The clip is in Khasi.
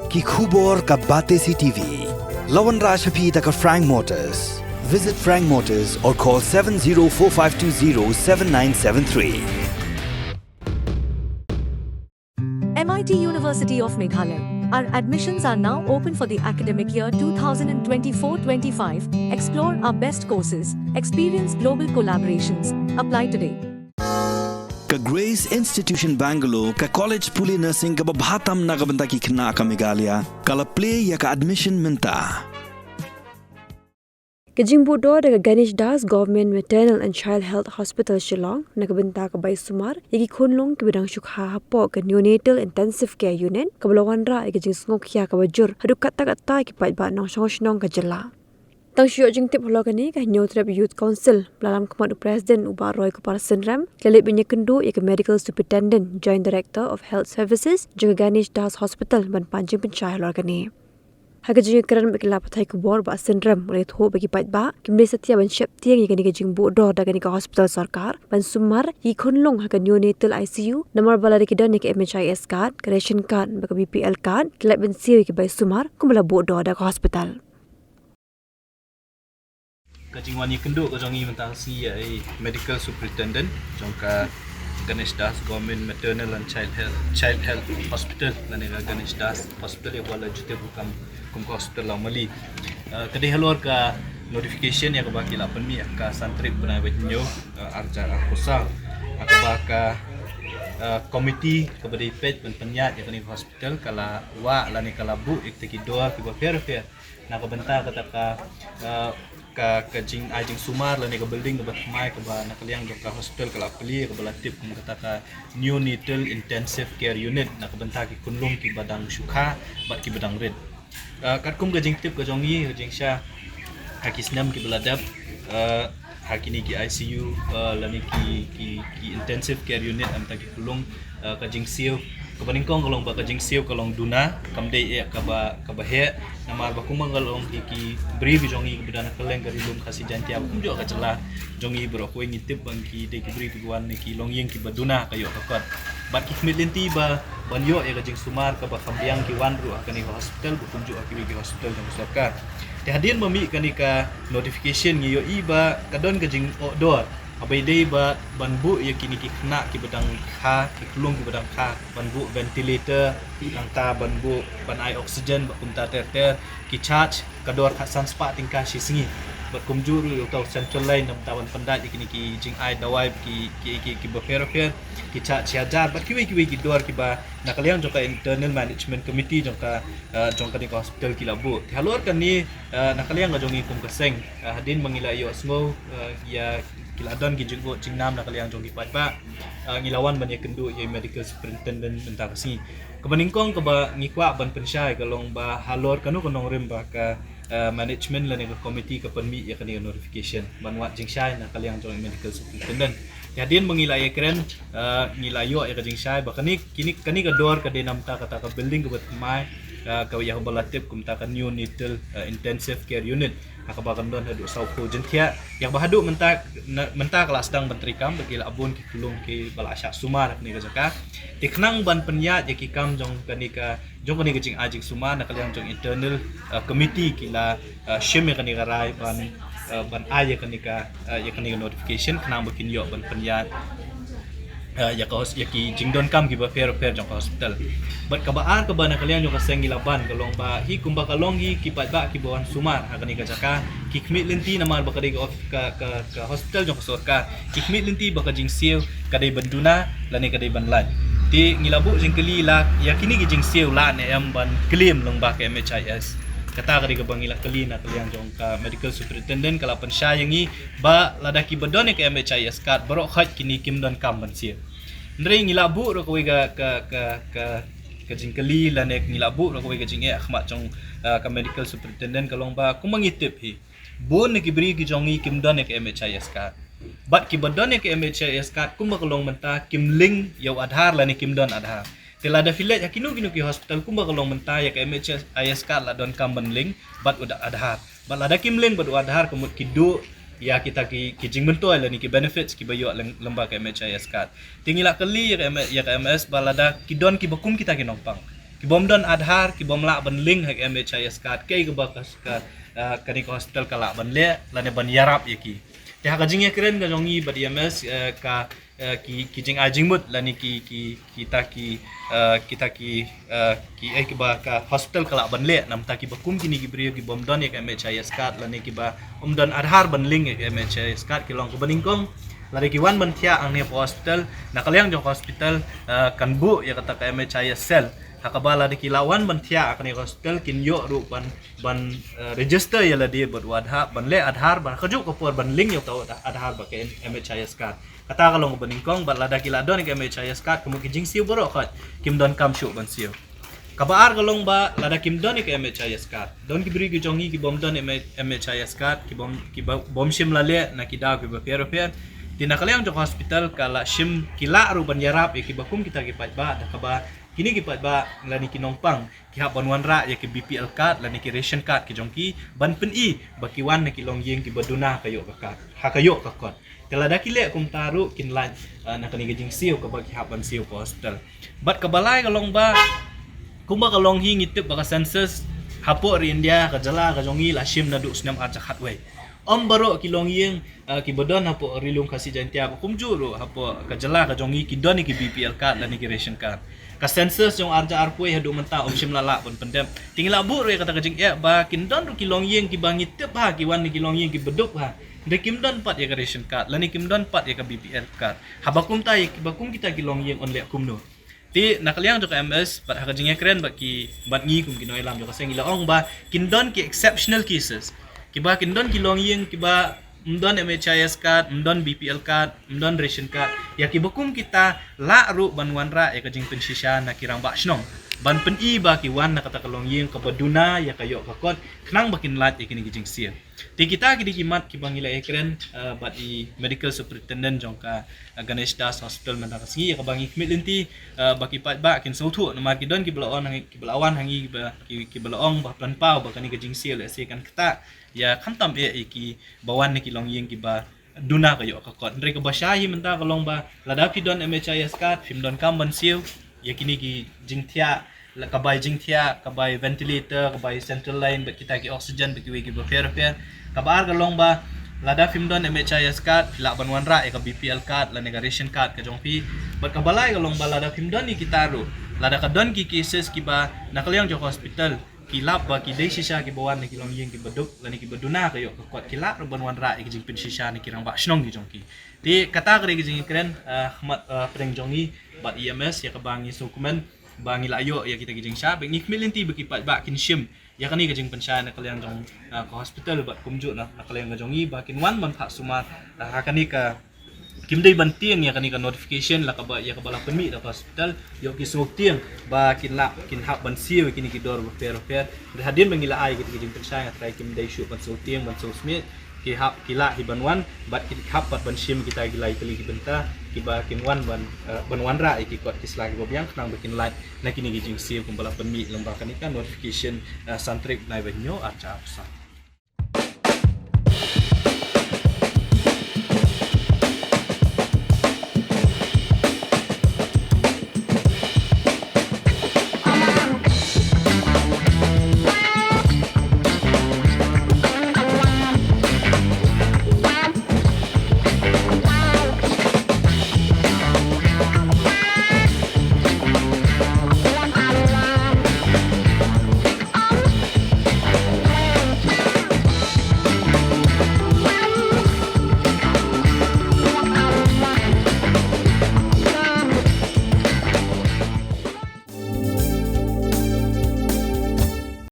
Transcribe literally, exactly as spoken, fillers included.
Ki khubor ka Batesi T V. La wanrah sha phi da ka Frank Motors. Visit Frank Motors or call seven zero four five two zero seven nine seven three. M I T University of Meghalaya. Our admissions are now open for the academic year two thousand twenty-four twenty-five. Explore our best courses, experience global collaborations. Apply today. Ka Grace Institution Bangalore, ka college pule nursing kaba bha tam na ka bynta ki khynnah ka Meghalaya, ka la plie ïa ka admission mynta. Ka jingbuh dor da ka Ganesh Das Government Maternal and Child Health Hospital Shillong na ka bynta ka bai sumar ïa ki khunlung kiba dang shu kha hapoh ka Neonatal Intensive Care Unit, kaba la wanrah ïa ka jingsngewkhia kaba jur haduh katta katta ki paidbah nongshong shnong ka jylla. Tang shu ïoh jingtip halor kane, ka Hynñiewtrep Youth Council, ba la lam khmat u President u Bah Roy Kupar Synrem, ki la leit ban ïakynduh ïa ka Medical Superintendent, Joint Director of Health Services jong ka Ganesh Das Hospital ban pan jingpynshai halor kane. Ha ka jingïakren bad ki lad pathai khubor, Bah Synrem u la ïathuh ba ki paidbah kim dei satia ban sheptieng ïa kane ka jingbuh dor da kane ka hospital sorkar ban sumar ïa ki khunlung ha ka Neonatal I C U, namar ba lada ki don ïa ka M H I S card, ka ration card bad ka B P L card, ki lah ban siew ïa ki bai sumar kumba la buh dor da ka hospital. Ka jingwan ïakynduh ka jong ngi mynta ka sngi ïa i Medical Superintendent jong ka Ganesh Das Government Maternal and Child Health, Child Health Hospital lane ka Ganesh Das Hospital ïa kaba la ju tip ruh kam kum ka hospital Lawmali. Eh, ka dei halor ka notification ïa kaba ki la pynmih ha ka san tarik bnai ba hynñiew, eh, ar hajar arphew saw. Ha kaba ka, eh, committee kaba dei peit ban pynïaid ïa kane ka hospital ka la wah lane ka la buh ïa kita ki dor kiba pher pher na ka bynta kata ka, eh, ka, ka jingai jingsumar lane ka building kaba thymmai kaba na ka liang jong ka hospital ka la plie kaba la tip kum kata ka Neonatal Intensive Care Unit na ka bynta ki khunlung kiba dang shu kha bad kiba dang rit. Eh, katkum ka jingtip ka jong ngi, ka jingshai ha ki snem kiba la dep, eh, ha kine ki I C U, eh, lane ki, ki, ki Intensive Care Unit, na ka bynta ki khunlung, eh, ka jingsiew kaba nyngkong ka long ba ka jingsiew ka long duna, kam dei eh kaba, kaba heh. Namar ba kumba ka long ki, ki briew ki jong ngi kiba don ha kylleng ka Ri Lum Khasi Jaiñtia, kumjuh ka jylla jong ngi baroh kawei ngi tip ba ki dei ki briew kiba wan na ki longïing kiba duna ha ka ïoh ka kot. Bad ki khmih lynti ba ban ïoh ïa ka jingsumar kaba kham biang ki wan ruh ha kane ka hospital, ba kumjuh ha kiwei ki hospital jong ka sorkar. Te hadien ba mih kane ka notification ngi ïohi ba ka don ka jingbuh dor haba ïadei bad ban buh ïa kine ki khynnah kiba dang kha, ki khunlung kiba dang kha, ban buh ventilator, nangta ban buh, ban ai oxygen bad kumta ter ter, ki charge ka dor khatsan spah tyngka shi sngi. Bad kumjuh ruh ïa uta u central line na ka bynta ban pyndait ïa kine ki jingai dawai ki, ki, ki, kiba pher pher, ki charge shi hajar bad kiwei kiwei ki dor kiba na ka liang jong ka Internal Management Committee jong ka, eh, jong kane ka hospital ki la buh. Te halor kane, eh, na ka liang ka jong ngi kum ka seng, eh, hadien ba ngi la ïohsngew, eh, ïa ki la don ki jingbuh jingnam na ka liang jong ki paidbah, eh, ngi la wan ban ïakynduh ïa i Medical Superintendent mynta ka sngi. Kaba nyngkong kaba ngi kwah ban pynshai ka long ba halor kano ka nongrim ba ka, eh, management lane ka committee ka pynmih ïa kane ka notification ban wad jingshai na ka liang jong i Medical Superintendent. Te hadien ba ngi la ïakren, eh, ngi la ïoh ïa ka jingshai ba kane, kine, kane ka dor ka dei na ka bynta kata ka building kaba thymmai, eh, kaba ïa kaba la tip kumta ka Neonatal, eh, Intensive Care Unit, ha kaba kan don haduh sawphew jingthiah. Ïa kaba haduh mynta, na, mynta ka la sdang ban treikam, ba ki la bun ki khunlung kiba la shah sumar ha kane ka jaka. Te khnang ban pynïaid ïa ki kam jong kane ka, jong kane ka jingai jingsumar, na ka liang jong internal, eh, committee ki la, eh, shim ïa kane ka rai ban, eh, ban ai ïa kane ka, eh, ïa kane ka notification khnang ba kin ïoh ban pynïaid, eh, ïa ka hos-, ïa ki jingdonkam kiba pher pher jong ka hospital. Bad kaba ar kaba na ka liang jong ka seng ngi la ban ka long ba hi kumba ka long hi ki paidbah kiba wan sumar ha kane ka jaka ki khmih lynti namar ba ka dei ka of-, ka, ka, ka hospital jong ka sorkar. Ki khmih lynti ba ka jingsiew ka dei ban duna lane ka dei ban lait. Te ngi la buh jingkylli la ïa kine ki jingsiew la ne em ban claim lyngba ka M H I S. Kata ka dei kaba ngi la kylli na ka liang jong ka medical superintendent, ka la pynshai ïa ngi ba lada kiba don ïa ka M H I S card baroh khoit kine kim donkam ban siew. Hynrei ngi la buh ruh kawei ka, ka, ka, ka, ka jingkylli lane ngi la buh ruh kawei ka jingeh ha khmat jong, ah, ka medical superintendent ka long ba kumba ngi tip hi, bun na ki briew ki jong ngi kim don ïa ka M H I S card. Bad kiba don ïa ka M H I S card kumba ka long mynta kim link ïa u Aadhaar lane kim don Aadhaar. Te lada phi leit ha kino kino ki hospital kumba ka long mynta ïa ka M H I S card la donkam ban link bad u Aadhaar. Bad lada kim link bad u Aadhaar ka mut ki duh ïa kita ki, ki jingmyntoi lane ki benefits kiba ïoh lem-, lyngba ka M H I S card. Te ngi la kylli ïa ka M-, ïa ka M S ba lada ki don kiba kum kita ki nongpang, Ki bym don Aadhaar, ki bym lah ban link ha ka M H I S card, kaei kaba ka, ka, eh, kane ka hospital ka lah ban leh, lane ban ïarap ïa ki. Te ha ka jingïakren ka jong ngi bad E M S, eh, ka, eh, ki, ki jingai jingmut, lane ki, ki, kita ki, eh, kita ki, eh, kiei kiba ka hospital ka lah ban leh, namar ta kiba kum kine ki briew ki bym don ïa ka M H I S card, lane kiba ym don Aadhaar ban link ïa ka M H I S card, ki long kaba nyngkong, lada ki wan ban thiah hangne ha hospital, na ka liang jong hospital, eh, kan buh ïa kata ka M H I S cell. Ha kaba lada ki la wan ban thiah ha kane ka hospital, kin ïoh ruh ban, ban, eh, register ïa lade bad u Aadhaar, ban leh Aadhaar, ban kajuh ka por ban link ïa uta u Aadhaar bad ka M H I S card. Kata ka long kaba nyngkong, bad lada ki la don ïa ka M H I S card, ka mut ki jingsiew baroh khoit kim donkam shuh ban siew. Kaba ar ka long ba lada kim don ïa ka M H I S card, don ki briew ki jong ngi ki bym don M-, M H I S card, ki bym, kiba bym shym la leh na ki daw kiba pher pher. Te na ka liang jong hospital ka la shim, ki lah ruh ban ïarap ïa kiba kum kita ki paidbah, da kaba kine ki paidbah lane ki nongpang ki hap ban wanrah ïa ki B P L card lane ki ration card ki jong ki, ban pyni ba ki wan na ki longïing kiba duna ka ïoh ka card, ha ka ïoh ka kot. Te lada ki leh kumta ruh kin lait, eh, na kane ka jingsiew kaba ki hap ban siew ha hospital. Bad kaba lai ka long ba, kumba ka long hi ngi tip ba ka census hapoh ri India, ka jylla ka jong ngi la shim naduh u snem ar hajar khatwei. Ym baroh ki longïing, eh, kiba don hapoh Ri Lum Khasi Jaiñtia, kumjuh ruh hapoh ka jylla ka jong ngi ki don ïa ki B P L card lane ki ration card. Ka census jong ar hajar arphew haduh mynta ym shym la lah ban pyndep. Te ngi la buh ruh ïa kata ka jingeh ba kin don ruh ki longïing kiba ngi tip ba ki wan na ki longïing kiba duk ba, hynrei kim don pat ïa ka ration card lane kim don pat ïa ka B P L card. Haba kumta ïa kiba kum kita ki longïing yn leh kumno? Te na ka liang jong ka M S bad ha ka jingïakren bad ki, bad ngi kum ki nongïalam jong ka seng, ngi la ong ba kin don ki exceptional cases, kiba kin don ki longïing kiba ym don M H I S card, ym don B P L card, ym don ration card. Ïa kiba kum kita lah ruh ban wanrah ïa ka jingpynshisha na ki rangbah shnong, ban pyni ba ki wan na kata ka longïing kaba duna ïa ka ïoh ka kot, khnang ba kin lait ïa kine ki jingsiew. Te kita ki dei ki mat kiba ngi la ïakren, eh, bad i medical superintendent jong ka, eh, Ganesh Das Hospital mynta ka sngi, ïa kaba ngi khmih lynti, eh, ba ki paidbah kin sngewthuh, namar ki don kiba la wan ha ngi, kiba la wan ha ngi ba ki, kiba la ong ba plan paw ba kane ka jingsiew lehse kan ktah ïa khamtam eh ïa kiba wan na ki longïing kiba duna ka ïoh ka kot. Hynrei kaba shai hi mynta ka long ba lada phi don M H I S card, phim donkam ban siew ïa kine ki jingthiah, la ka bai jingthiah, ka bai ventilator, ka bai central line, bad kita ki oxygen, bad kiwei kiba pher pher. Kaba ar ka long ba lada phim don M H I S card, phi lah ban wanrah ïa ka B P L card lane ka ration card ka jong phi. Bad kaba lai ka long ba lada phim don ïa kita ruh, lada ka don ki cases kiba na ka liang jong hospital ki lap ba ki dei shisha kiba wan na ki longïing kiba duk lane kiba duna ka ïoh ka kot, ki lah ruh ban wanrah ïa ki jingpynshisha na ki rangbah shnong ki jong ki. Te kata ka dei ka jingïakren, eh, khmat, eh, pdeng jong ngi bad E M S, ïa kaba ngi sngewkmen ba ngi la ïoh ïa kita ki jingshai, bad ngi khmih lynti ba ki paidbah kin shim ïa kane ka jingpynshai na ka liang jong, ah, ka hospital bad kumjuh na, na ka liang ka jong ngi ba kin wan ban phah sumar, ah, ha kane ka, kim dei ban tieng ïa kane ka notification la kaba, ïa kaba la pynmih da ka hospital, ïoh ki sngewtieng ba kin lah, kin hap ban siew ïa kine ki dor bapher bapher. Hynrei hadien ba ngi la ai kita ki jingpynshai, nga trai kim dei shuh ban sngewtieng, ban sngewsmit. Ki hap, ki lah hi ban wan, bad ki hap pat ban shim kita ki lai tylli ki bynta kiba kin wan ban, eh, ban wanrah ïa ki kot ki sla kiba biang, khnang ba kin lait na kine ki jingsiew kumba la pynmih lyngba kane ka notification, eh, san tarik bnai ba hynñiew ar hajar arphew san.